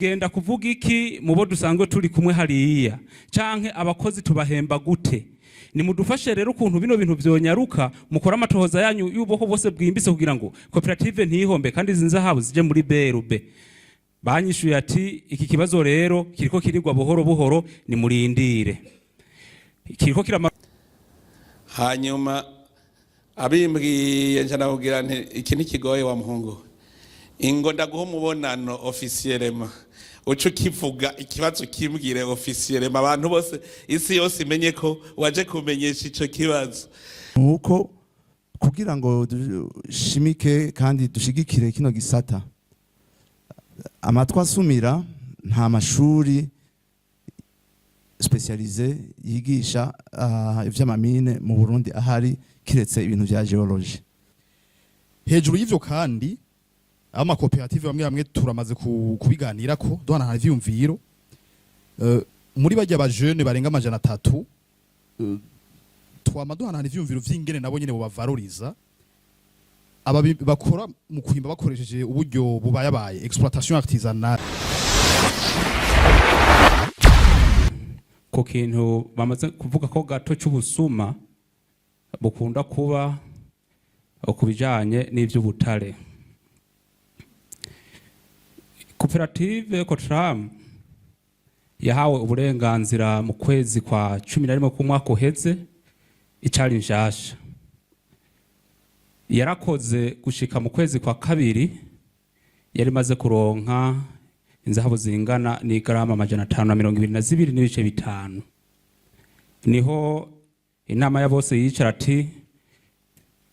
Genda kuvuga iki mu bo dusanzwe turi kumwe hariya, canke abakozi tubahemba gute? Nimudufashe rero ukuntu bino bintu vyonyaruka, mukora amatohoza yanyu y'ubwoko bwose bwimbitse kugira ngo koperative ntihombe kandi izi nzahabu zije muri BRB. Banyishuye ati iki kibazo rero kiriko kirigwa buhoro buhoro, nimurindire, kiriko kirama. Hanyuma abimbwiye, nca ndamubwira nti iki ntikigoye wa muhungu we, ingo ndaguha umubonano officiellement, uce ukivuga ikibazo, kimbwire officiellement, abantu bose, isi yose imenye ko waje kumenyesha ico kibazo. Nuko kugira ngo dushimike kandi dushigikire kino gisata, amatwi asumira nta mashuri spécialisé yigisha ivy'ama mines mu Burundi ahari, kiretse ibintu vya géologie. Hejuru y'ivyo kandi, amakoperative bamwe bamwe turamaze kubiganirako, duhanahana ivyiyumviro. Muri barya ba jeunes barenga 300, twama duhanahana ivyiyumviro vy'ingene nabo nyene bobavaloriza, aba bakora mu kwimba bakoresheje uburyo bubayabaye, exploitation artisanale. Ku kintu bamaze kuvuga ko gato c'ubusuma bukunda kuba ku bijanye n'ivy'ubutare, koperative Cotram yahawe uburenganzira mu kwezi kwa 11 k'umwaka uheze, icari nshasha. Yarakoze gushika mu kwezi kwa kabiri, yari imaze kuronka inzahabu zingana n'igarama 522.5. Niho inama ya bose yicara ati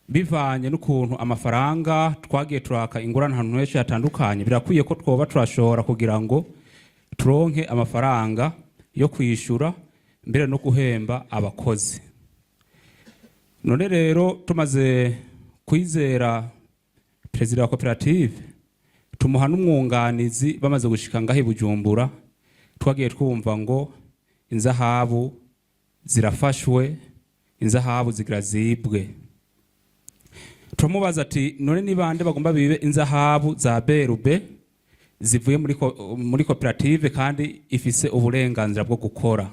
bivanye n'ukuntu amafaranga twagiye turaka ingurane ahantu henshi hatandukanye, birakwiye ko twoba turashora kugira ngo turonke amafaranga yo kwishura mbere no guhemba abakozi. None rero tumaze kwizera perezida wa koperative, tumuha n'umwunganizi, bamaze gushika ngaho i Bujumbura, twagiye twumva ngo inzahabu zirafashwe, inzahabu zigira zibwe. Turamubaza ati none ni bande bagomba bibe inzahabu za BRB zivuye muri koperative kandi ifise uburenganzira bwo gukora?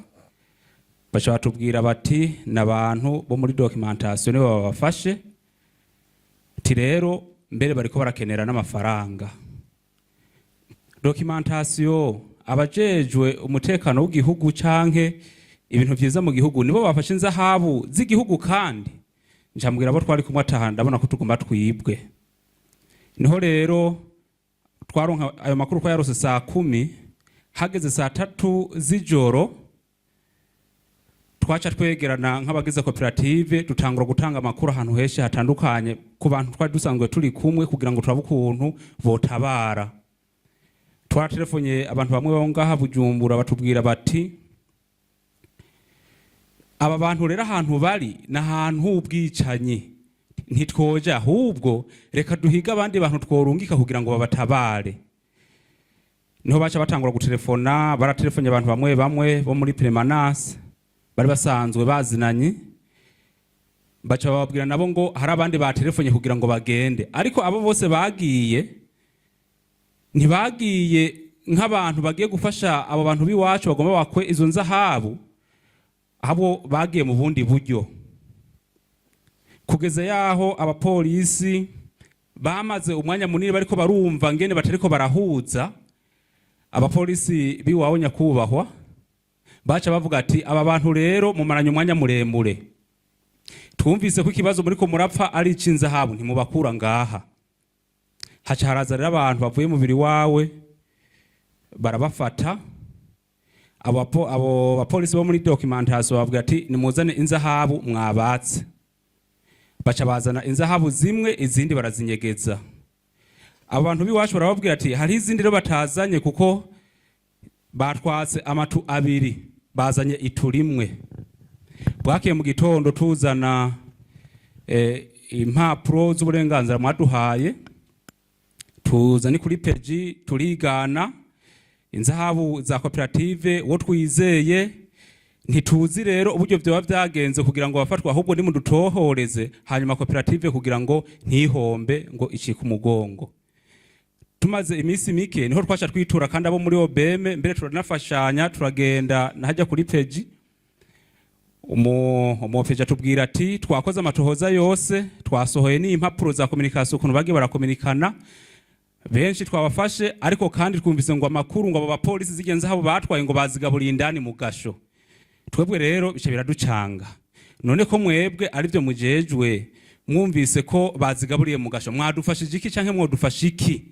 Baca batubwira bati n'abantu bo muri documentation nibo babafashe. Ati rero mbere bariko barakenera n'amafaranga. Documentation, abajejwe umutekano w'igihugu canke ibintu vyiza mu gihugu, nibo bafashe inzahabu z'igihugu? Kandi njambwira abo twari kumwe ataha ndabona ko tugomba twibwe. Niho rero twaronka ayo makuru ko yarose saa 10, hageze saa 3 z'ijoro twaca twegerana nk'abagize koperative, dutangura gutanga amakuru ahantu henshi hatandukanye ku bantu twari dusanzwe turi kumwe kugira ngo turabe ukuntu botabara. Twatelefonye abantu bamwe bo ngaha Bujumbura, batubwira bati aba bantu rero ahantu bari ni ahantu h'ubwicanyi, ntitwoja, ahubwo reka duhige abandi bantu tworungika kugira ngo babatabare. Niho baca batangura gutelefona, baratelefone abantu bamwe bamwe bo muri permanence bari basanzwe bazinanye, baca bababwira nabo ngo hari abandi batelefonye kugira ngo bagende. Ariko abo bose bagiye ntibagiye nk'abantu bagiye gufasha abo bantu b'iwacu bagomba bakwe izo nzahabu, ahubwo bagiye mu bundi buryo. Kugeza yaho abapolisi bamaze umwanya munini bariko barumva ngene batariko barahuza, abapolisi biwawe nyakubahwa baca bavuga ati aba bantu rero mumaranye umwanya muremure, twumvise ko ikibazo muriko murapfa ari icinzahabu, ntimubakura ngaha. Haca haraza rero abantu bavuye mubiri wawe barabafata. Abo bapolisi bo muri documentation bavuga ati nimuzane inzahabu mwabatse. Baca bazana inzahabu zimwe, izindi barazinyegeza. Abo bantu b'iwacu barababwira ati hariho izindi rero batazanye, kuko batwatse amatu abiri, bazanye itu rimwe. Bwakiye mu gitondo tuzana impapuro z'uburenganzira mwaduhaye, tuza ni kuri peji, turigana inzahabu za koperative uwo twizeye. Ntituzi rero uburyo vyoba vyagenze kugira ngo bafatwe, ahubwo nimudutohoreze, hanyuma koperative kugira ngo ntihombe ngo icike umugongo. Tumaze iminsi mike niho twasha twitura kandi abo muri OBM, mbere turanafashanya, turagenda nahajya kuri PJ. Umu OPJ atubwira ati: "Twakoze amatohoza yose, twasohoye n'impapuro za communication, ukuntu bagiye barakominikana, benshi twabafashe, ariko kandi twumvise ngo amakuru ngo abo bapolisi zigenze habo batwaye ngo bazigaburiye indani mu gasho." Twebwe rero bica biraducanga. None ko mwebwe aribyo mujejwe, mwumvise ko bazigaburiye mu gasho, mwadufashije iki canke mwodufasha iki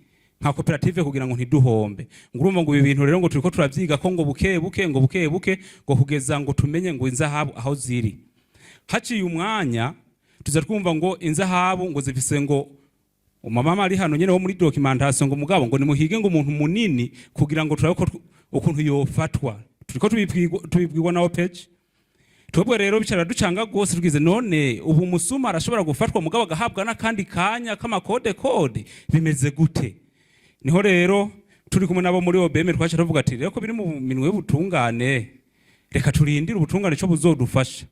nka koperative kugira ngo ntiduhombe? Ngo urumva ngo ibi bintu rero ngo turiko turavyiga ko ngo buke buke, ngo buke buke, ngo kugeza ngo tumenye ngo inzahabu aho ziri. Haciye umwanya tuza twumva ngo inzahabu ngo zifise ngo umamama ari hano nyene wo muri documentation, ngo mugabo ngo nimuhige ngo umuntu munini kugira ngo turabe ko ukuntu yofatwa. Turiko tubibwirwa na OPJ. Twebwe rero bicara ducanga gose. Tugize none ubu musuma arashobora gufatwa mugabo agahabwa n'akandi kanya k'amakode kode, bimeze gute? Niho rero turi kumwe nabo muri OBM twaca tuvuga ati: "Rero ko biri mu minwe y'ubutungane, reka turindire ubutungane ico buzodufasha."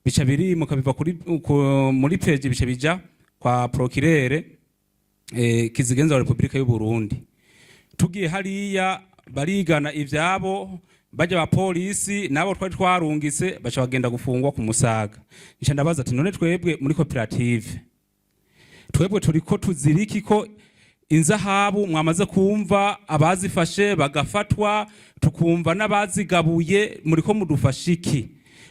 Bica birimuka biva muri PJ, bica bija kwa procureur kizigenza wa Republika y'u Burundi. Tugiye hariya barigana ivyabo, bajya abapolisi nabo twari twarungitse baca bagenda gufungwa ku Musaga. Nca ndabaza ati: "None twebwe muri koperative, twebwe turiko tuziriki ko inzahabu mwamaze kumva abazifashe bagafatwa, tukumva n'abazigabuye, muriko mudufasha iki?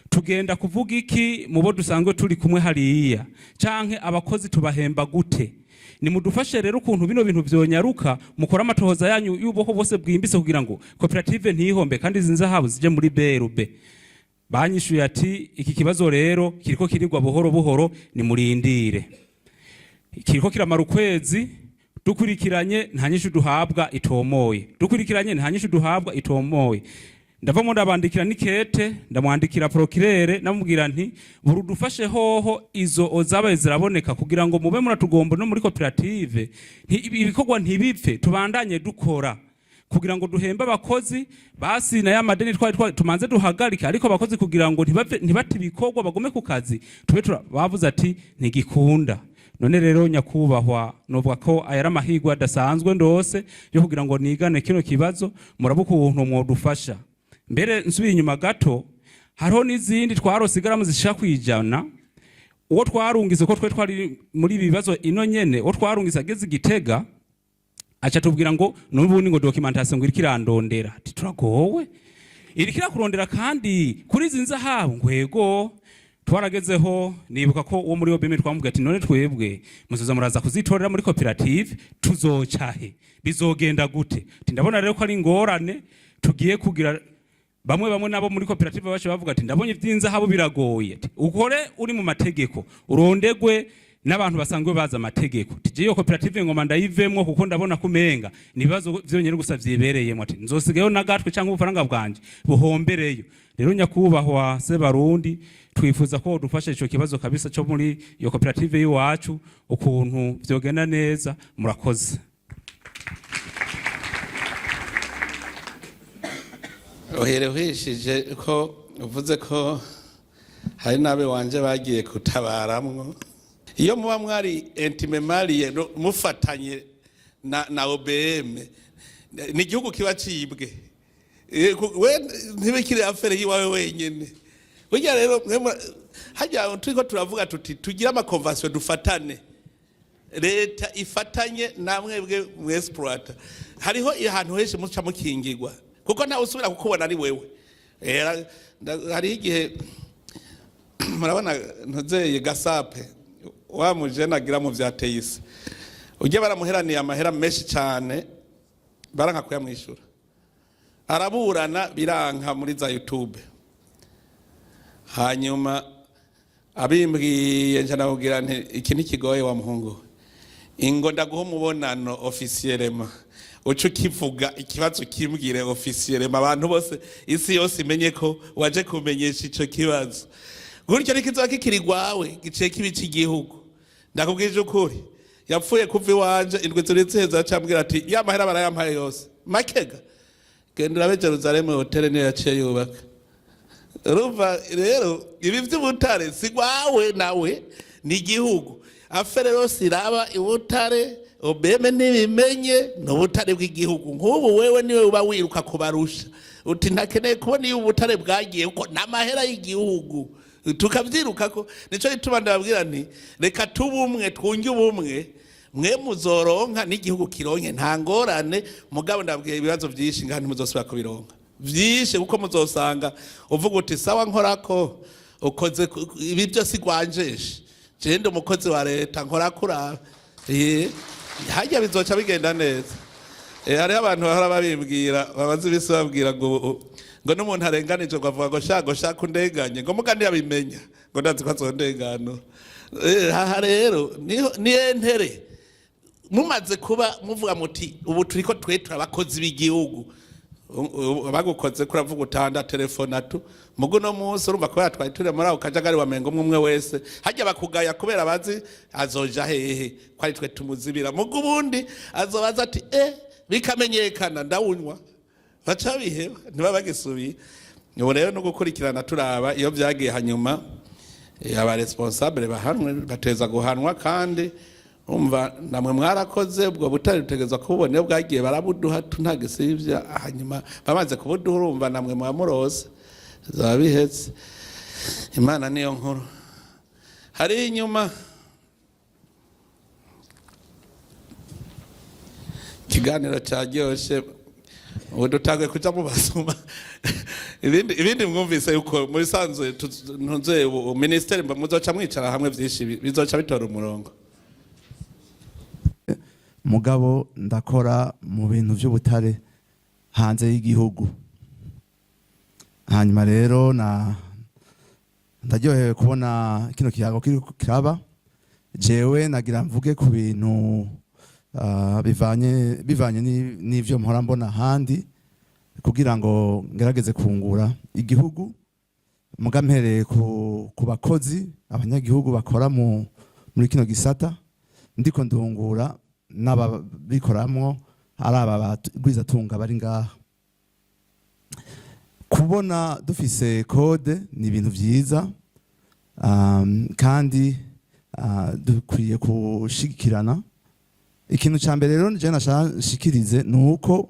Tugenda kuvuga iki mubo dusanzwe turi kumwe hariya? Canke abakozi tubahemba gute? Nimudufashe rero ukuntu bino bintu vyonyaruka, mukora amatohoza yanyu y'ubwoko bwose bwimbitse kugira ngo koperative ntihombe kandi izi nzahabu zije muri BRB." Banyishuye ati: "Iki kibazo rero kiriko kirigwa buhoro buhoro, nimurindire." Kiriko kiramara ukwezi dukurikiranye, nta nyishu duhabwa itomoye. Dukurikiranye, nta nyishu duhabwa itomoye. Ndavamo ndabandikira n'ikete, ndamwandikira procureur, namubwira nti: "Burudufashe hoho izo zabaye ziraboneka kugira ngo mube muratugomba no muri koperative, ibikorwa ntibipfe, tubandanye dukora kugira ngo duhembe abakozi, basi na ya madeni twari tumanze duhagarike, ariko abakozi kugira ngo ntibave, ntibate ibikorwa, bagume ku kazi tube tura." Bavuze ati: "Ntigikunda." None rero nyakubahwa, novuga ko aya ari amahirwe adasanzwe ndose yo kugira ngo nigane kino kibazo, murabe ukuntu mwodufasha. Mbere nsubiye inyuma gato, hariho n'izindi twarose igaramu zishika kwijana. Uwo twarungise, ko twe twari muri ibi bibazo ino nyene, uwo twarungise ageze i Gitega aca tubwira ngo n'ubundi ngo documentation ngo iriko irandondera. Ati: "Turagowe, iriko irakurondera kandi kuri izi nzahabu?" Ngwego twaragezeho. Nibuka ko uwo muri OBM twamubwiye ati: "None twebwe muzoza muraza kuzitorera muri koperative, tuzocahe? Bizogenda gute?" Ati: "Ndabona rero ko ari ingorane tugiye kugira." Bamwe bamwe nabo muri koperative bacu bavuga ati: "Ndabonye ivy'inzahabu biragoye." Ati: "Ukore uri mu mategeko, urondegwe n'abantu basanzwe bazi amategeko." Ati: "Iyo koperative ngoma ndayivemwo kuko ndabona kumenga ni ibibazo vyonyene gusa vyibereyemo." Ati: "Nzosigayo n'agatwe canke ubufaranga bwanje buhombereyo." Rero nyakubahwa Sebarundi, twifuza ko dufasha ico kibazo kabisa cyo muri iyo koperative y'iwacu, ukuntu vyogenda neza. Murakoze. Uhere uhishije ko uvuze ko hari n'abe wanje bagiye kutabaramwo. Iyo muba mwari intimement mariés, mufatanye na OBM, ni igihugu kiba cibwe. We ntibikiri affaire yiwawe wenyene. Burya rero hajya turiko turavuga tuti tugire ama conventions, dufatane, leta ifatanye namwebwe mwexploita. Hariho ahantu henshi muca mukingirwa kuko ntawe usubira kukubona ari wewe. Hariho igihe murabona ntuzeye gasape wa mujene agira mu vya teyisi, ujye baramuheraniye amahera menshi cyane, baranka kuyamwishyura, araburana biranka muri za YouTube. Hanyuma abimbwiye nca ndamubwira nti: "Iki ntikigoye wa muhungu we, ingo ndaguha umubonano officiellement, uce ukivuga ikibazo, kimbwire officiellement, abantu bose, isi yose imenye ko waje kumenyesha ico kibazo. Gutyo ntikizoba kikiri gwawe, giciye kiba ic'igihugu." Ndakubwije ukuri, yapfuye kuva iwanje indwi zibiri ziheze, acambwira ati: "Ya mahera barayampaye yose makega, genda urabe Jerusalem Hotel niyo yaciye yubaka." Urumva rero ibi by'ubutare si gwawe nawe, ni igihugu. Affaire yose iraba ibutare. OBM ntibimenye ni ubutare bw'igihugu. Nk'ubu wewe niwe uba wiruka kubarusha, uti ntakeneye kubona iyo ubutare bwagiye, kuko n'amahera y'igihugu, tukavyirukako. Nico gituma ndababwira nti reka tube umwe, twunge ubumwe, mwe muzoronka n'igihugu kironke, nta ngorane. Mugabo ndababwira, ibibazo vyinshi ngaha ntimuzosubira kubironka vyinshi, kuko muzosanga uvuga uti sawa, nkorako ukoze ibi byose igwanjeshe, je ndi umukozi wa leta, nkorako uraba. Harya bizoca bigenda neza. Hariho abantu bahora babimbwira, babaze ibisi, babwira ngo n'umuntu arenganije, ngo avuga ngo shaka, ngo shaka undenganye, ngo muga ntiyabimenya, ngo ndazi ko azondenganura. Aha rero ni entere mumaze kuba muvuga muti ubu turiko twe turabakozi b'igihugu. Bagukoze kuravuga utanda telefone tu mugu no munsi urumva kubera twari turi muri ako kajagari, wamenga umwe umwe wese hajya bakugaya kubera bazi azoja hehe ko ari twe tumuzibira. Mugu ubundi azobaza ati bikamenyekana ndawunywa, baca biheba, ntiba bagisubiye. Ubu rero no gukurikirana turaba iyo byagiye, hanyuma aba responsable bahanwe, bateza guhanwa. Kandi umva, namwe mwarakoze, ubwo butare butegezwa kububona iyo bwagiye, barabuduha nta gisivya. Hanyuma bamaze kubuduha, urumva namwe mwamurose zaba bihetse. Imana niyo nkuru. Hari inyuma ikiganiro cyaryoshe. Ubu dutanguye kuja mu basuma. Ibindi mwumvise yuko muri sanzwe ntuze ubu ministeri muzoca mwicara hamwe, vyinshi bizoca bitora umurongo. Mugabo ndakora mu bintu by'ubutare hanze y'igihugu. Hanyuma rero na ndaryohewe kubona kino kiyago kiriko kiraba. Jewe nagira mvuge ku bintu bivanye n'ivyo mpora mbona ahandi, kugira ngo ngerageze kungura igihugu. Muga mpereye ku bakozi, abanyagihugu bakora muri kino gisata, ndiko ndungura n'ababikoramwo, ari aba bagwizatunga bari ngaha. Kubona dufise code ni ibintu vyiza, kandi dukwiye gushigikirana. Ikintu ca mbere rero je nashaka nshikirize ni uko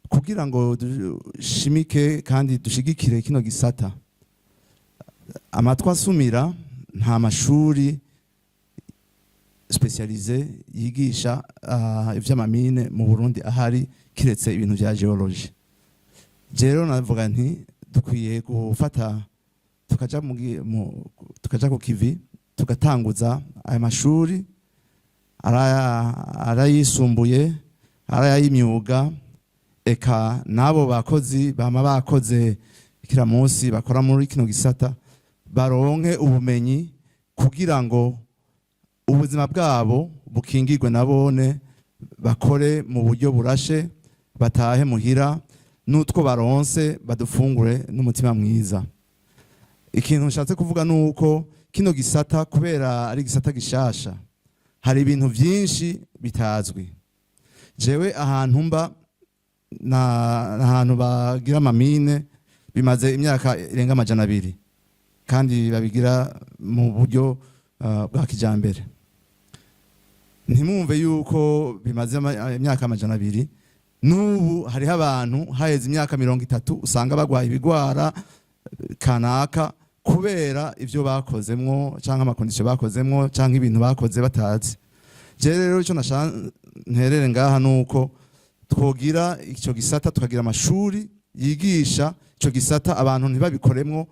kugira ngo dushimike kandi dushigikire kino gisata, amatwi asumira nta mashuri spécialisé yigisha ivy'ama mines mu Burundi ahari, kiretse ibintu vya géologie. Rero navuga nti dukwiye gufata tukaja tukaja ku kivi, tugatanguza aya mashuri, arayisumbuye, arayimyuga, eka n'abo bakozi bama bakoze kira munsi bakora muri kino gisata baronke ubumenyi, kugira ngo ubuzima bwabo bukingirwe, nabone bakore mu buryo burashe, batahe muhira n'utwo baronse badufungure n'umutima mwiza. Ikintu nshatse kuvuga ni uko kino gisata, kubera ari igisata gishasha, hari ibintu byinshi bitazwi. Jewe ahantu mba na ahantu bagira ama mines bimaze imyaka irenga 200, kandi babigira mu buryo bwa kijambere. Ntimwumve yuko bimaze imyaka 200, n'ubu hariho abantu haheze imyaka 30 usanga bagwaye ibigwara kanaka kubera ivyo bakozemwo, canke ama conditions bakozemwo, canke ibintu bakoze batazi. Je rero ico nashaka nterere ngaha nuko twogira ico gisata, tukagira amashuri yigisha ico gisata, abantu ntibabikoremwo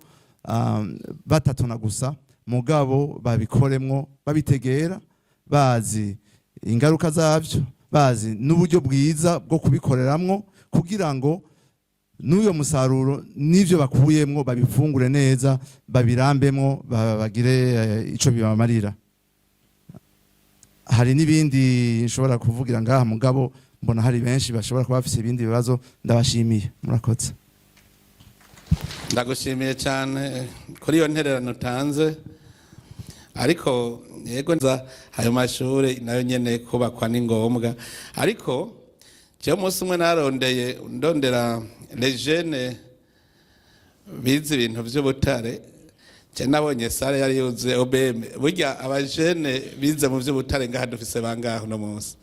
batatona gusa, mugabo babikoremwo babitegera, bazi ingaruka zavyo, bazi n'uburyo bwiza bwo kubikoreramwo, kugira ngo n'uyo musaruro n'ivyo bakuyemwo babifungure neza, babirambemwo, bagire ico bibamarira. Hari n'ibindi nshobora kuvugira ngaha, mugabo mbona hari benshi bashobora kuba bafise ibindi bibazo. Ndabashimiye, murakoze. Ndagushimiye cyane kuri iyo ntererano utanze. Ariko yego nza ayo mashuri nayo nyene kubakwa ni ngombwa. Ariko jewe umunsi umwe narondeye, ndondera les jeunes bize ibintu vy'ubutare. Je nabonye salle yari yuzuye. OBM, burya abajene bize mu vy'ubutare ngaha dufise bangaho uno munsi?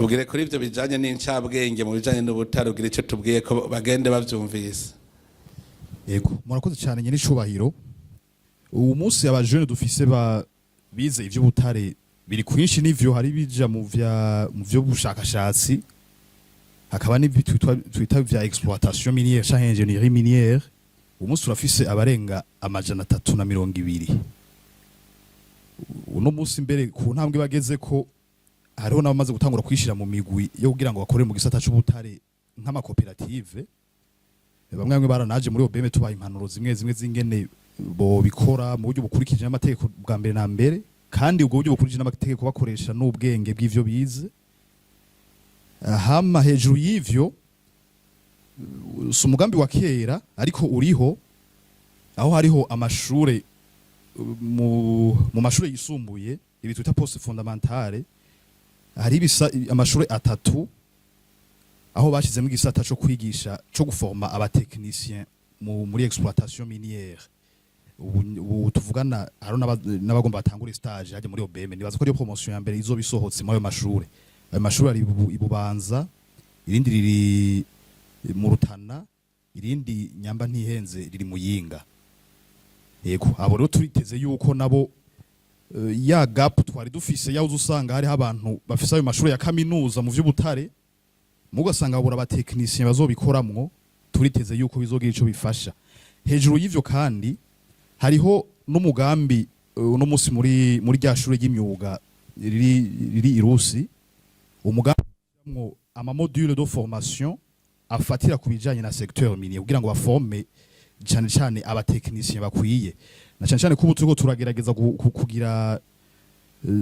Tubwire kuri ibyo bijanye n'incabwenge mu bijanye n'ubutare, ubwire icyo tubwiye ko bagende bavyumvise. Yego, murakoze cyane, nyine icubahiro. Ubu munsi abajene dufise ba bize ivy'ubutare biri kwinshi, n'ivyo hari bija mu vyo bushakashatsi, hakaba n'ibyo twita vya exploitation minière canke ingénierie minière. Ubu munsi turafise abarenga 320. Uno munsi mbere ku ntambwe bageze ko hariho n'abamaze gutangura kwishira mu migwi yo kugira ngo bakore mu gisata c'ubutare nk'amakoperative. Bamwe bamwe baranaje muri OBM, tubaha impanuro zimwe zimwe z'ingene bo bikora mu buryo bukurikije n'amategeko bwa mbere na mbere, kandi ubwo buryo bukurikije n'amategeko bakoresha n'ubwenge bw'ivyo bize. Hama hejuru y'ivyo, si umugambi wa kera ariko uriho, aho hariho amashure mu mashure yisumbuye, ibi twita post fondamentale, hari amashure atatu aho bashizemo igisata co kwigisha, co guforma abatechnicien muri exploitation minière. Ubu tuvugana hariho n'abagomba batangure stage hajya muri OBM. Nibaza ko ariyo promotion ya mbere izoba isohotse muri ayo mashure. Ayo mashure ari i Bubanza, irindi riri mu Rutana, irindi nyamba ntihenze riri Muyinga. Yego, abo rero turiteze yuko nabo ya gap twari dufise yaho usanga hariho abantu bafise ayo mashure ya kaminuza mu vy'ubutare, mugasanga babura abatechnicien bazobikoramwo, turiteze yuko bizogira ico bifasha. Hejuru y'ivyo kandi hariho n'umugambi uno munsi muri rya shure ry'imyuga riri Irusi, umugambi mwo ama module de formation afatira ku bijanye na secteur minier kugira ngo baforme cyane cyane abatechnicien bakwiye, na cyane cyane kubu turiko turagerageza kugira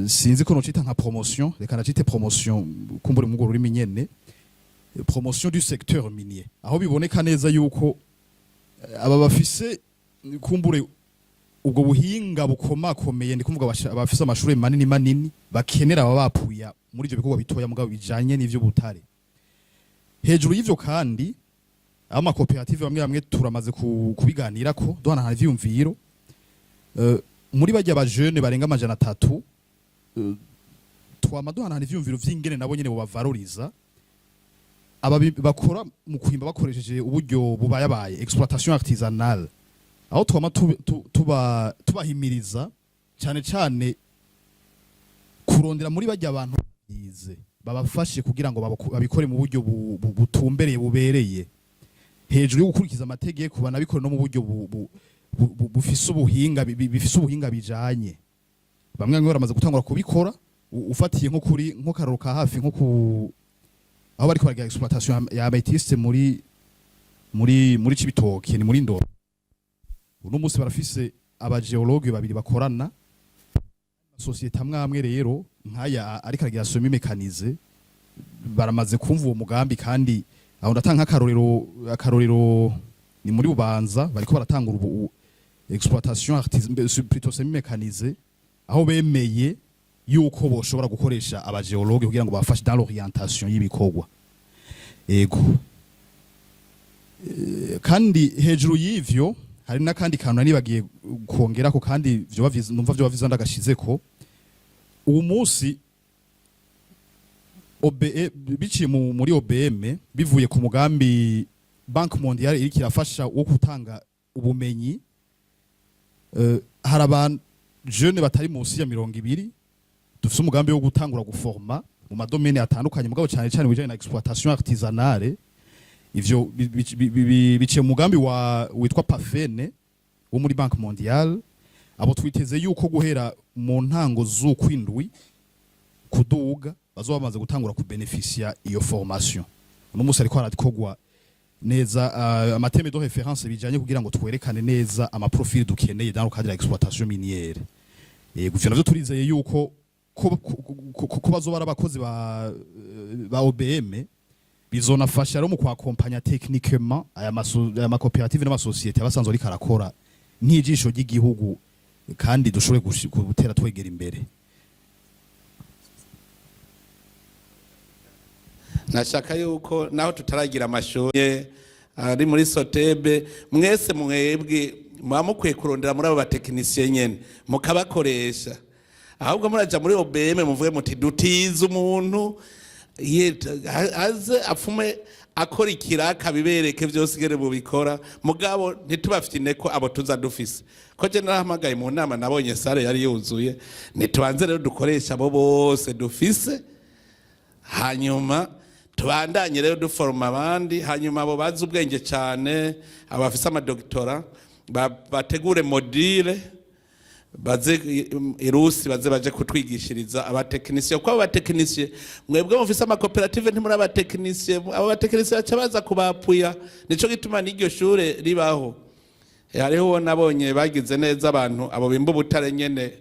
sinzi ko nocita nka promotion, reka nacite promotion kumbure mu rurimi nyene, promotion du secteur minier, aho biboneka neza yuko aba bafise kumbure ubwo buhinga bukomakomeye, ndi kuvuga abafise amashuri manini manini, bakenera aba bapuya muri ivyo bikorwa bitoya mugabo bijanye n'ivyo butare. Hejuru y'ivyo kandi, amakoperative bamwe bamwe turamaze kubiganirako, duhanahana ivyiyumviro. Muri barya bajene barenga 300, twama duhanahana ivyiyumviro vy'ingene nabo nyene bobavaloriza, aba bakora mu kwimba bakoresheje uburyo bubayabaye, exploitation artisanale, aho twama tubahimiriza cyane cyane kurondera muri barya abantu bize babafashe kugira ngo babikore mu buryo butumbereye, bubereye, hejuru yo gukurikiza amategeko banabikore no mu buryo bufise ubuhinga, bifise ubuhinga bijanye. Bamwe bamwe baramaze gutangura kubikora, ufatiye nko kuri nko karoro ka hafi, nko ku aho bariko baragira exploitation ya améthyste muri Cibitoke, ni muri Ndoro. Uno munsi barafise abagéologue babiri bakorana. Société amwe amwe rero nkaya ariko aragira semi mécanisé baramaze kumva uwo mugambi. Kandi aho ndatanga akarorero ni muri Bubanza, bariko baratangura ubu exploitation plutôt semi mécanisé, aho bemeye yuko boshobora gukoresha abagéologue kugira ngo bafashe dans l'orientation y'ibikorwa. Ego. Kandi hejuru y'ivyo hari n'akandi kantu nibagiye kongerako, kandi vyoba vyiza, numva vyoba vyiza ndagashizeko. Uwo munsi OBE biciye muri OBM, bivuye ku mugambi Banque Mondiale iriko irafasha wo gutanga ubumenyi, hari abantu jeune batari munsi ya 20 dufise umugambi wo gutangura guforma mu madomaine atandukanye, mugabo cyane cyane bijanye na exploitation artisanale. Ivyo biciye mu mugambi wa witwa PAFENE wo muri Banque Mondiale. Abo twiteze yuko guhera mu ntango z'ukwindwi kuduga bazoba bamaze gutangura kubenefisia iyo formation. Uno munsi ariko harakorwa neza amathème de référence bijanye kugira ngo twerekane neza amaprofil dukeneye dans le cadre de l'exploitation minière. Yego, ivyo navyo turizeye yuko ko bazoba ari abakozi ba OBM, bizonafasha rero mu kwakompanya techniquement aya makoperative n'amasosiyete abasanzwe ariko arakora nk'ijisho ry'igihugu, kandi dushobore gutera twegera imbere. Nashaka yuko naho tutaragira amashuri ari muri SOTEBE, mwese mwebwe muba mukwiye kurondera muri abo batechnicien nyene mukabakoresha. Ahubwo muraja muri OBM muvuge muti dutize umuntu. Aze apfume akora ikiraka, bibereke byose ingene bubikora. Mugabo ntitubafitine ko abo tuza dufise, ko je narahamagaye mu nama, nabonye salle yari yuzuye. Ntitubanze rero dukoresha abo bose dufise, hanyuma tubandanye rero duforoma abandi. Hanyuma abo bazi ubwenge cyane, abafise ama doctorats, bategure module, baze irusi, baze baje kutwigishiriza abatekinisiye, kuko abo batekinisiye, mwebwe mufise amakoperative ntimuri abatekinisiye, abo batekinisiye baca baza kubapuya. Nico gituma n'iryo shure ribaho. Hariho uwo nabonye bagize neza, abantu abo bimba ubutare nyene,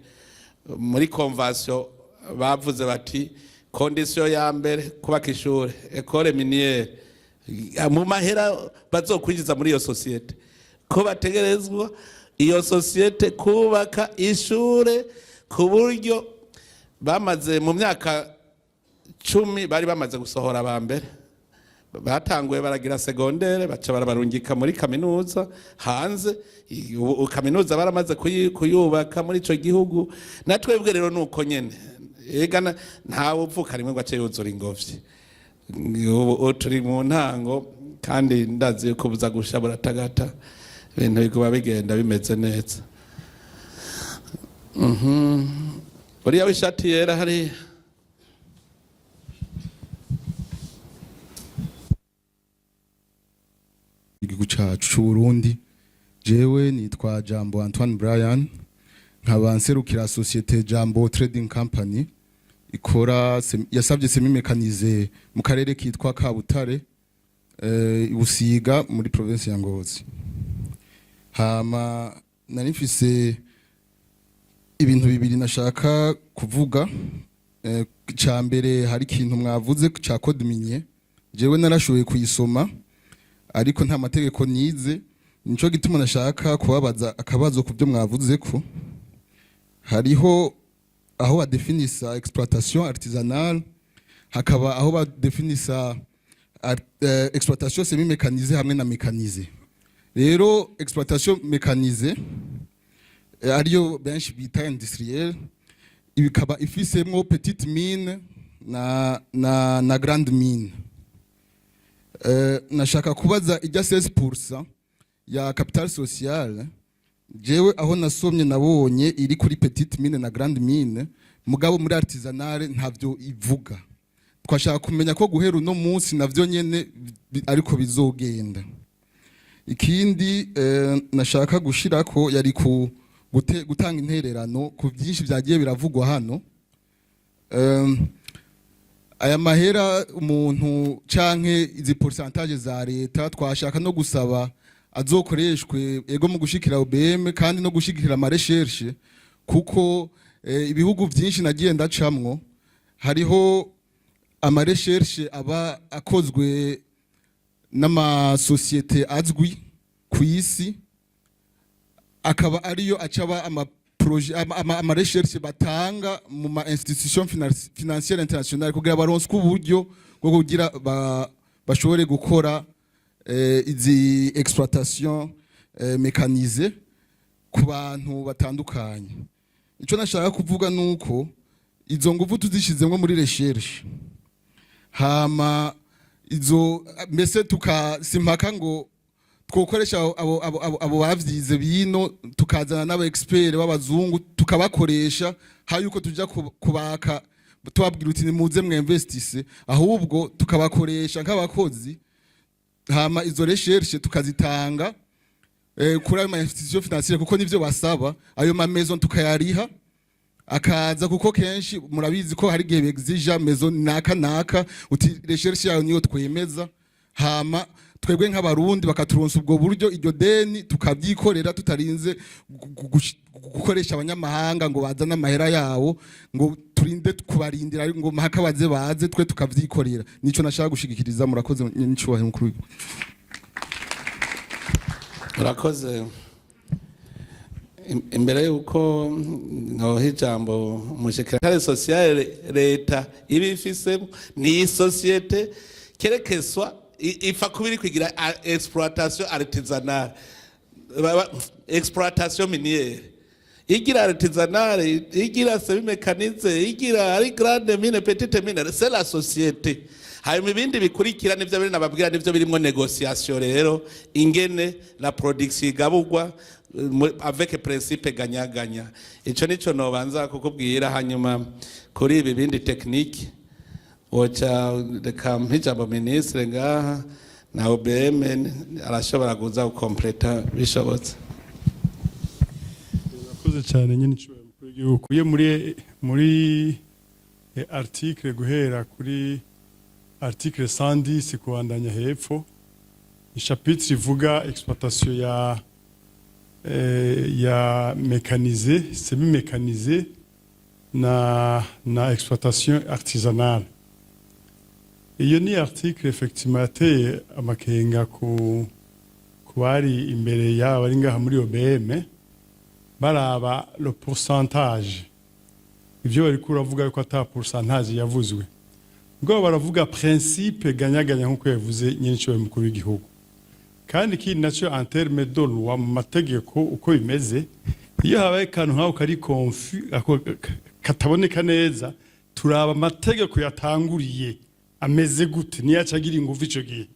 muri convention bavuze bati: "Condition ya mbere, kubaka ishure, école minière, mu mahera bazokwinjiza muri iyo société, ko bategerezwa iyo société kubaka ishure." Ku buryo bamaze mu myaka 10 bari bamaze gusohora aba mbere. Batanguye baragira secondaire, baca barabarungika muri kaminuza hanze. Ubu kaminuza baramaze kuyubaka muri ico gihugu. Natwebwe rero nuko nyene. Ega ntawe uvuka rimwe ngo ace yuzura ingobyi. Ubu turi mu ntango, kandi ndazi yuko buza gusha buratagata, ibintu biguma bigenda bimeze neza. Uriya w'ishati yera hariya. Igihugu cacu c'u Burundi. Jewe nitwa Jambo Antoine Bryan, nkaba nserukira société Jambo Trading Company ikora yasabye semi-mécanisé mu karere kitwa Kabutare, Busiga, muri province ya Ngozi. Hama nari mfise ibintu bibiri nashaka kuvuga. Ca mbere, hari ikintu mwavuze ca code minier. Jewe narashoboye kuyisoma, ariko nta mategeko nize. Nico gituma nashaka kubabaza akabazo ku byo mwavuze, ko hariho aho badefinisa exploitation artisanale, hakaba aho badefinisa exploitation semi mécanisée hamwe na mécanisée. Rero exploitation mécanisée, ariyo benshi bita industrielle, ikaba ifisemwo petite mine na grande mine. Nashaka kubaza ijya 16% ya capital social. Jewe aho nasomye nabonye iri kuri petite mine na grande mine, mugabo muri artisanale ntavyo ivuga. Twashaka kumenya ko guhera uno munsi navyo nyene ariko bizogenda. Ikindi nashaka gushirako yari ku gutanga intererano ku byinshi byagiye biravugwa hano. Aya mahera umuntu canke izi pourcentage za leta, twashaka no gusaba azokoreshwe ego mu gushikira OBM kandi no gushigikira ama recherche, kuko ibihugu byinshi nagiye ndacamwo hariho ama recherche aba akozwe n'amasosiyete azwi ku isi, akaba ariyo acaba ama projet, ama recherche batanga mu ma institution financière internationale kugira baronswe uburyo bwo kugira bashobore gukora izi exploitation mécanisée ku bantu batandukanye. Ico nashaka kuvuga nuko izo nguvu tuzishizemwo muri recherche, hama izo mbese tukasimpaka ngo twokoresha abo bavyize bino, tukazana n'aba expert b'abazungu tukabakoresha, hayuko tuja kubaka tubabwira uti: "Nimuze mwinvestisse", ahubwo tukabakoresha nk'abakozi, hama izo recherche tukazitanga kuri ayo ma institution financière, kuko nivyo basaba. Ayo ma maison tukayariha akaza, kuko kenshi murabizi ko hari igihe begizija maison naka naka uti: "Recherche yayo niyo twemeza." Hama twebwe nk'abarundi bakaturonsa ubwo buryo, iryo deni tukabyikorera tutarinze gukoresha abanyamahanga ngo bazane amahera yabo, ngo turinde kubarindira ngo mpaka baze baze, twe tukavyikorera. Nico nashaka gushigikiriza. Murakoze, nyicubahiro mukuru w'igihugu. Urakoze. Imbere y'uko ntoha ijambo umushikiranganje sociale, leta iba ifisemo ni société kerekeswa ipfa kuba iri kugira exploitation artisanale, exploitation minière. Igira artisanale, igira semi-mécanisé, igira ari grande mine, petite mine, c'est la société. Hanyuma ibindi bikurikira nivyo biri nababwira, nivyo birimwo négociation rero, ingene la production igaburwa avec principe gagnant-gagnant. Ico nico nobanza kukubwira. Hanyuma kuri ibi bindi technique, woca reka mpijambo ministre ngaha na OBM, arashobora kuza gukompleta bishobotse. Urakoze cyane nyine, icyubahiro mukuru w'igihugu. Iyo muri article, guhera kuri article 110 kubandanya hepfo, chapitre ivuga exploitation ya mécanisé, semi-mécanisé na exploitation artisanale. Iyo ni article effectivement yateye amakenga ku bari imbere yaba bari ngaha muri OBM, baraba le pourcentage. Ibyo bari kuravuga yuko ata pourcentage yavuzwe, ubwo baravuga principe gagnant-gagnant, nkuko yavuze nyine mukuru w'igihugu. Kandi ikindi nacyo, en terme de loi, mu mategeko uko bimeze, iyo habaye akantu nk'ako kari confus, kataboneka neza, turaba amategeko yatanguriye ameze gute, niyo acagira ingufu ico gihe.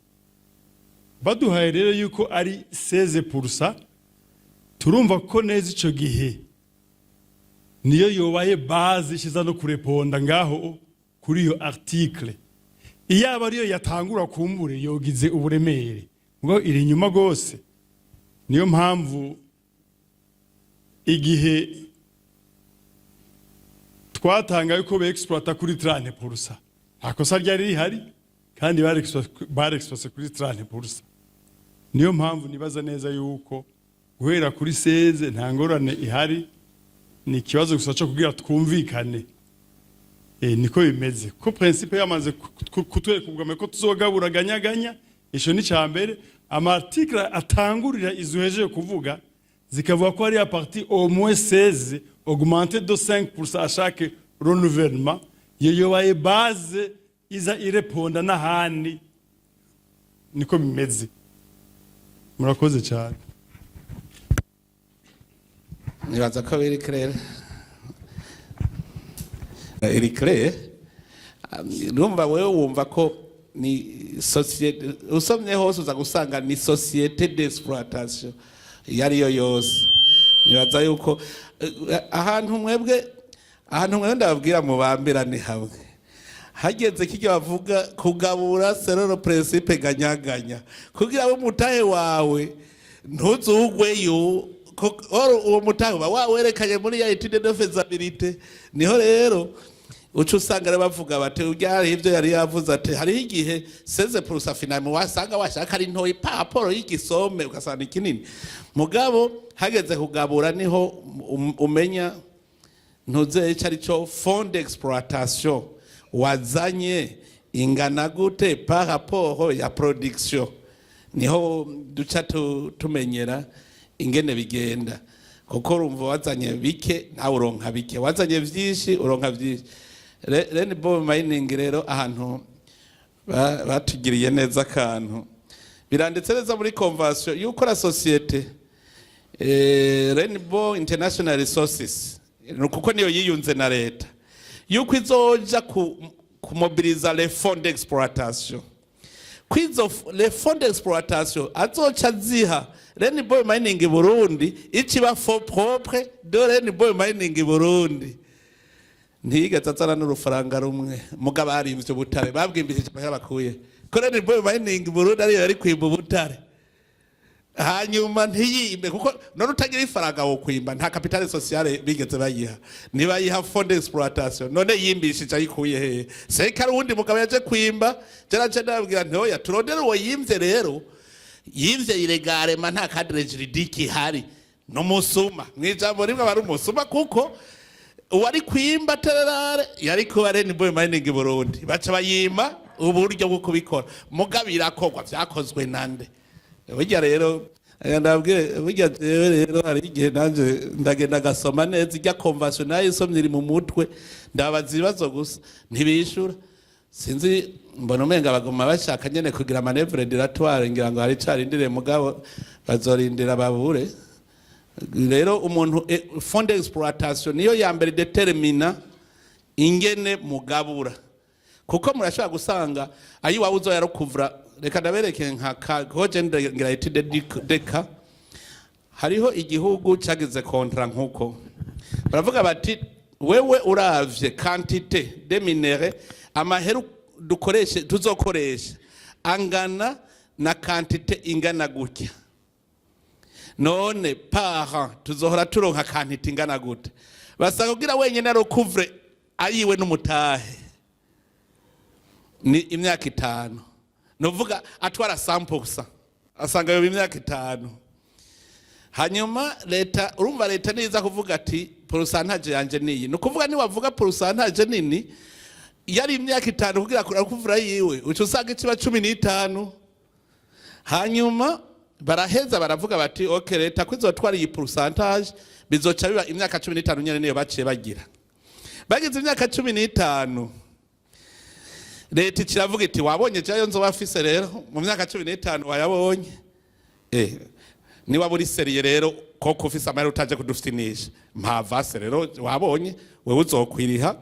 Baduhaye rero yuko ari 16%, turumva ko neza ico gihe niyo yobaye base ishiza no kureponda ngaho kuri iyo article. Iyaba ariyo yatangura, kumbure yogize uburemere, ngo iri inyuma gose. Niyo mpamvu igihe twatanga yuko beexploita kuri 30%, nta kosa ryari rihari, kandi barexploité kuri 30%. Niyo mpamvu nibaza neza yuko guhera kuri 16 nta ngorane ihari, ni ikibazo gusa cyo kugira twumvikane. Niko bimeze ko principe yamaze kutwereka ubwame ko tuzogabura gagnant-gagnant. Ico ni ca mbere. Ama article atangurira izo uhejeje kuvuga zikavuga ko ari à partir au moins 16 augmenté de 5% à chaque renouvellement, iyo yobaye base iza ireponda n'ahandi. Niko bimeze. Murakoze cyane. Nibaza ko biri clair, iri clair. Urumva wewe wumva ko ni société, usomye hose uza gusanga ni société d'exploitation iyo ariyo yose. Nibaza yuko ahantu mwebwe ndababwira mubambira ni hamwe hageze kijya bavuga kugabura selon le principe gagnant-gagnant, kugira ngo umutahe wawe ntuzugweyo. Uwo mutahe uba wawerekanye muri ya étude de faisabilité. Niho rero uca usanga rero bavuga bati urya hariho ibyo yari yavuze, ati hariho igihe 16% finalement wasanga washaka ari ntoyi par rapport y'igisome, ugasanga ni kinini. Mugabo hageze kugabura niho umenya ntuzeye icyo ari cyo, fonds d'exploitation wazanye ingana gute par rapport ya production. Niho duca tumenyera ingene bigenda, kuko urumva wazanye bike nawe uronka bike, wazanye vyinshi uronka vyinshi. Rainbow Mining rero, ahantu batugiriye neza, akantu biranditse neza muri convention yuko la société Rainbow International Resources, kuko niyo yiyunze na leta, yuko izoja kumobiliza les fonds d'exploitation, kwizo les fonds d'exploitation azoca ziha Rainbow Mining Burundi, ikiba fonds propre de Rainbow Mining Burundi. Ntiyigeze azana n'urufaranga rumwe, mugabo arimvye ubutare babwimbishije amahera bakuye ko Rainbow Mining Burundi ariyo yari kwimba ubutare, hanyuma ntiyimbe, kuko none utagira ifaranga wo kwimba, nta capital social bigeze bayiha, ntibayiha fond d'exploitation. None yimbishije ayikuye hehe? Seka ari uwundi mugabo yaje kwimba. Jaraje ndababwira nti oya, turondere uwo yimvye. Rero yimvye illégalement, nta cadre juridique ihari, n'umusuma. Mw'ijambo rimwe aba ari umusuma, kuko uwari kwimba tererare yari kuba Rainbow Mining Burundi. Baca bayima uburyo bwo kubikora, mugabo irakorwa. Vyakozwe nande? Burya rero ndabwire, burya jewe rero hari igihe nanje ndagenda gasoma neza ijya convention, nayo isomye iri mu mutwe, ndabaza ibibazo gusa ntibishura. Sinzi, mbona umenga baguma bashaka nyene kugira manœuvre dilatoire, ngira ngo hari carindiriye, mugabo bazorindira babure. Rero umuntu fonds d'exploitation niyo ya mbere determina ingene mugabura, kuko murashobora gusanga ayo iwawe uzoya rukuvura. Reka ndabereke nka koje ngira étude de cas. Hariho igihugu cyagize contrat nkuko baravuga bati: "Wewe uravye quantité de minerais, amahera dukoreshe tuzokoresha angana na quantité ingana gutya. None par an tuzohora turonka quantité ingana gute?" Basanga kugira wenyene arocouvre ayiwe n'umutahe ni imyaka 5, nuvuga atwara 100%, asanga yoba imyaka 5. Hanyuma leta, urumva leta niza kuvuga ati: "Pourcentage yanje niyi." Ni ukuvuga niwavuga pourcentage nini, yari imyaka 5 kugira kuvura yiwe, uca usanga ikiba 15. Hanyuma baraheza baravuga bati: "OK, leta ko izotwara iyi pourcentage, bizoca biba imyaka 15 nyene." Niyo baciye bagira. Bagize imyaka 15, leta ikiravuga iti: "Wabonye jayo nzoba afise rero mu myaka 15, wayabonye? Niba buri sérieux rero koko, ufise amahera, utaje kudufinisha mpavase rero, wabonye wewe uzokwiriha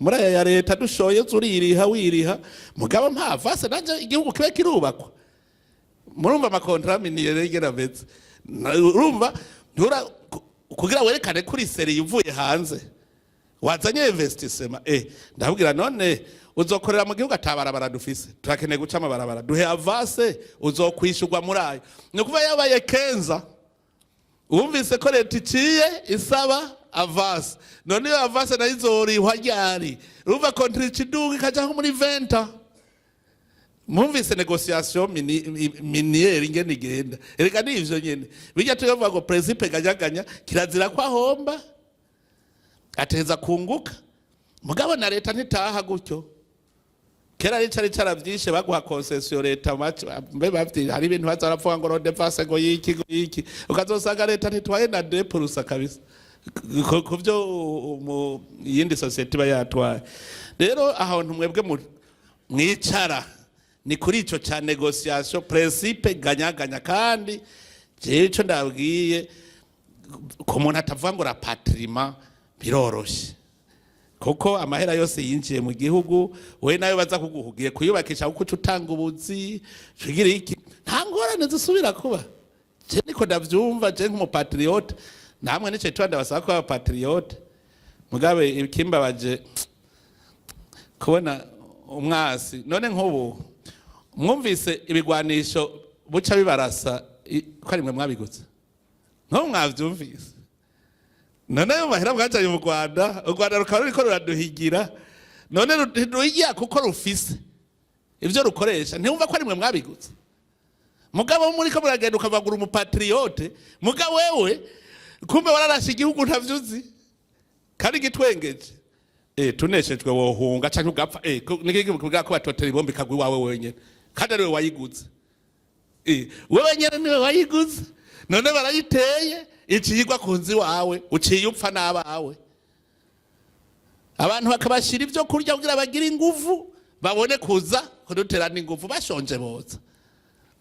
muri aya ya leta dushoye, uririha wiriha, mugabo mpavase nanje igihugu kibe kirubakwa." Murumva ama contrats miniers rero ingene ameze. Urumva kugira werekane kuri sérieux uvuye hanze wazanye investissement, ndabwira: "None uzokorera mu gihugu atabarabara dufise? Turakeneye guca amabarabara, duhe avance, uzokwishurwa muri ayo." Ni ukuvuga yabaye kenza wumvise ko leta iciye isaba avance. None iyo avance nayo izorihwa ryari? Urumva contrat ica iduga ikaja nko muri 20. Mwumvise négociation minière ingene igenda? Erega ni ivyo nyene bijya tukavuga ngo principe gagnant-gagnant. Kirazira ko ahomba, ateza kunguka. Mugabo na leta ntitaha gutyo. Kera rica caravyishe, baguha concession leta mbe bavyi, hari ibintu baza baravuga ngo redevance, ngo yiki, ngo yiki, ukazosanga leta ntitwaye na 2% kabisa ku byo mu yindi société iba yatwaye. Rero ahantu mwebwe mwicara ni kuri ico ca négociation, principe gagnant-gagnant. Kandi jewe ico ndabwiye, ku muntu atavuga ngo rapatriement biroroshe, kuko amahera yose yinjiye mu gihugu, we nayo baza kuguhugiye kuyubakisha, kuko uca utanga ubuzi ugira iki, nta ngorane zisubira kuba. Je niko ndavyumva, je nk'umu patriote, namwe nico tuba ndabasaba kuba aba patriotes. Mugabe ikimbabaje kubona umwasi, none nk'ubu mwumvise ibigwanisho buca bibarasa ko ari mwe mwabiguze? Nk'ubu mwavyumvise? None ayo mahera mwajanye mu Rwanda, u Rwanda rukaba ruriko ruraduhigira, none ruhigira kuko rufise ivyo rukoresha, ntiwumva ko ari mwe mwabiguze? Mugabo muriko muragenda ukavagura umu patriote, mugabo wewe kumbe wararashe igihugu ntavyo uzi. Kandi gitwengeje, tuneshejwe wohunga canke ugapfa. Niki kuvuga ko batotera ibombe ikagwa iwawe wenyene, kandi ariwe wayiguze? Wewe nyene niwe wayiguze, none barayiteye iciyigwa ku nzu iwawe, uciye upfa n'abawe. Abantu bakabashira ibyo kurya kugira bagire inguvu, babone kuza kudutera n'inguvu. Bashonje boza.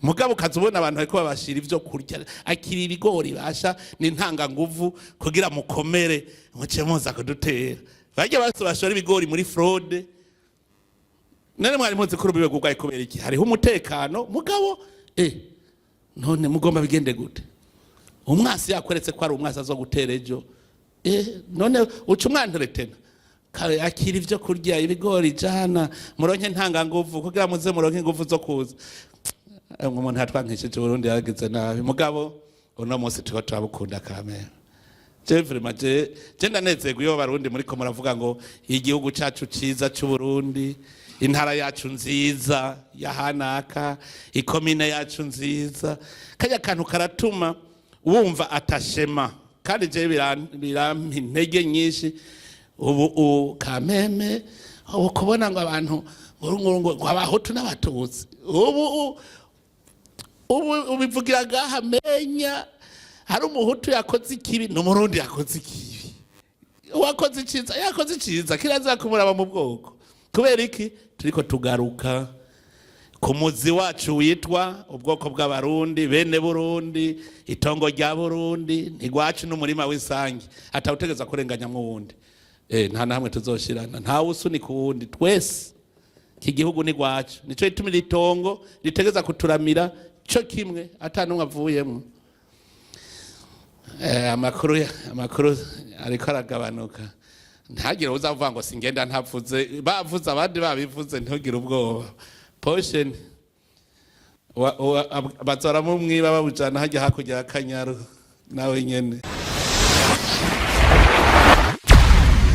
Mugabo ukaza ubona abantu bariko babashira ibyo kurya, akiri ibigori basha ni ntanganguvu kugira mukomere, muce muza kudutera. Barya bose bashora ibigori muri fraude. None mwari muzi ko urubibe rwugaye kubera iki? Hariho umutekano. Mugabo none mugomba bigende gute? Umwasi yakweretse ko ari umwasi azo gutera ejo, none uca umwanteretena kare, akira ibyo kurya, ibigori jana muronke ntanganguvu kugira muze muronke inguvu zo kuza. Umuntu yatwankishije Burundi yagize nabi. Mugabo uno munsi turiko turabukunda kamere. Je vraiment, je ndanezerwa iyo Barundi muriko muravuga ngo igihugu cacu ciza c'u Burundi, intara yacu nziza ya hanaka, ikomine yacu nziza. Kajya kantu karatuma wumva atashema, kandi je birampa intege nyinshi. Ubu kameme ubu kubona ngo abantu ngo Abahutu n'Abatutsi, ubu ubivugira ngaha, menya hari Umuhutu yakoze ikibi n'Umurundi yakoze ikibi, uwakoze iciza yakoze iciza, kirazira kumuraba mu bwoko. Kubera iki? Turiko tugaruka. Ku muzi wacu witwa ubwoko bw'Abarundi, bene Burundi, itongo rya Burundi ntigwacu n'umurima w'isangi, atawutegeza kurenganyamwo uwundi. Nta na hamwe tuzoshirana, ntawe usunika uwundi. Twese iki gihugu ni gwacu, nico gituma iri tongo ritegeza kuturamira co kimwe, ata n'umwe avuyemwo. Amakuru ariko aragabanuka. Ntagire uzavuga ngo singenda ntavuze, bavuze abandi babivuze, ntugire ubwoba. Posheni bazora mumwiba babujana hajya hakurya ya Kanyaru nawe nyene.